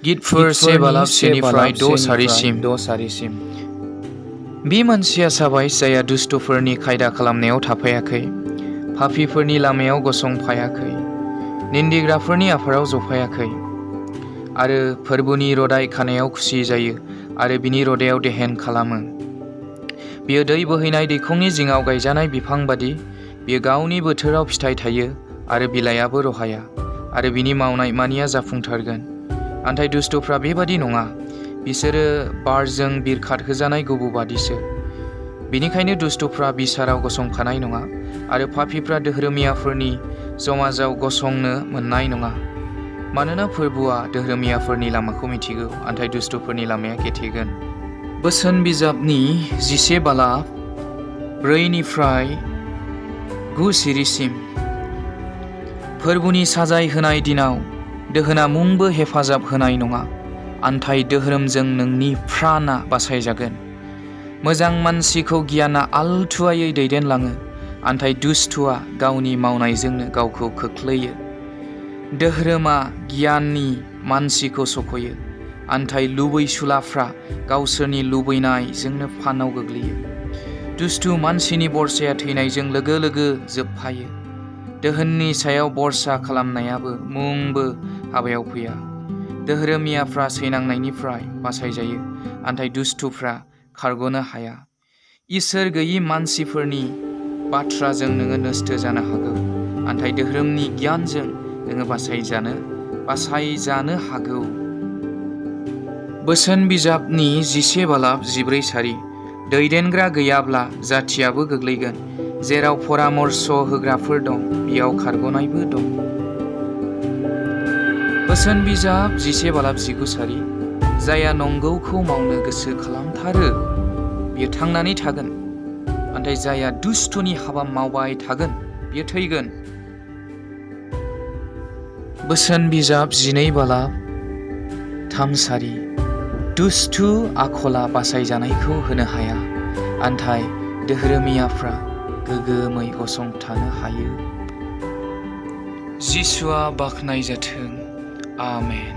गितफोर से बालाब सेनिफ्राय द' सारिसिम। बे मानसिया जाबाय जायहा दुष्टफोरनि खायदा खालामनायाव थाफायाखै, पापीफोरनि लामायाव गसंफायाखै, निन्दिग्राफोरनि आफादाव जफायाखै, आरो फोरबोनि रदाय खानायाव खुसि जायो आरो बिनि रदायाव देहेन खालामो। बियो दै बोहैनाय दैखंनि जिङाव गायजानाय बिफां बादि, बियो गावनि बोथोराव फिथाइ थायो आरो बिलाइआबो रहाया, आरो बिनि मावनाय मानिया जाफुंथारगोन। नाथाय दुष्टफ्रा बेबादि नङा, बिसोरो बारजों बिरखारहोजानाय गुबु बादिसो। बेनिखायनो दुष्टफ्रा बिसाराव गसंखानाय नङा, आरो पापीफ्रा धोरोमियाफोरनि समाजाव गसंनो मोननाय नङा। मानोना फोरबोआ धोरोमियाफोरनि लामाखौ मिथिगौ, नाथाय दुष्टफोरनि लामाया गेथेगोन। बोसोन बिजाबनि 11 बालाब 4-9 सिरिसिम। फोरबोनि साजाय होनाय दिनाव दोहोना मुंबो हेफाजाब होनाय नङा, नाथाय धोरोमजों नोंनि प्राणा बासायजागोन। मोजां मानसिखौ गियाना आलथुवायै दैदेनलाङो, नाथाय दुष्टआ गावनि मावनायजोंनो गावखौ खोख्लैयो। धोरोमा गियाननि मानसिखौ सख'यो, नाथाय लुबैसुलाफ्रा गावसोरनि लुबैनायजोंनो फानाव गोग्लैयो। दुष्टु मानसिनि बरसाया थैनायजों लोगो लोगो जोबफायो। दोहोननि सायाव बरसा खालामनायाबो मुंबो हाबायाव फैया। धोरोमियाफ्रा सैनांनायनिफ्राय बासायजायो, नाथाय दुष्टुफ्रा खारग'नो हाया। इसोर गैयि मानसिफोरनि बाथ्राजों नोङो नस्थ जानो हागौ, नाथाय धोरोमनि गियानजों नोङो बासायजानो हागौ। बोसोन बिजाबनि 11 बालाब 14 सारि। दैदेनग्रा गैयाब्ला जाथियाबो गोग्लैगोन। जेराव परामर्श होग्राफोर दं, बेयाव खारग'नायबो दं। बोसोन बिजाब 11 बालाब 19 सारि। जायहा नंगौखौ मावनो गोसो खालामथारो, बियो थांनानै थागोन, नाथाय जायहा दुष्टनि हाबा मावबाय थागोन, बियो थैगोन। बोसोन बिजाब 12 बालाब 3 सारि। दुष्टु आखला बासायजानायखौ होनो हाया, नाथाय धोरोमियाफ्रा गोगोमै गसंथानो हायो। जिसुआ बाख्नायजाथों। आमेन।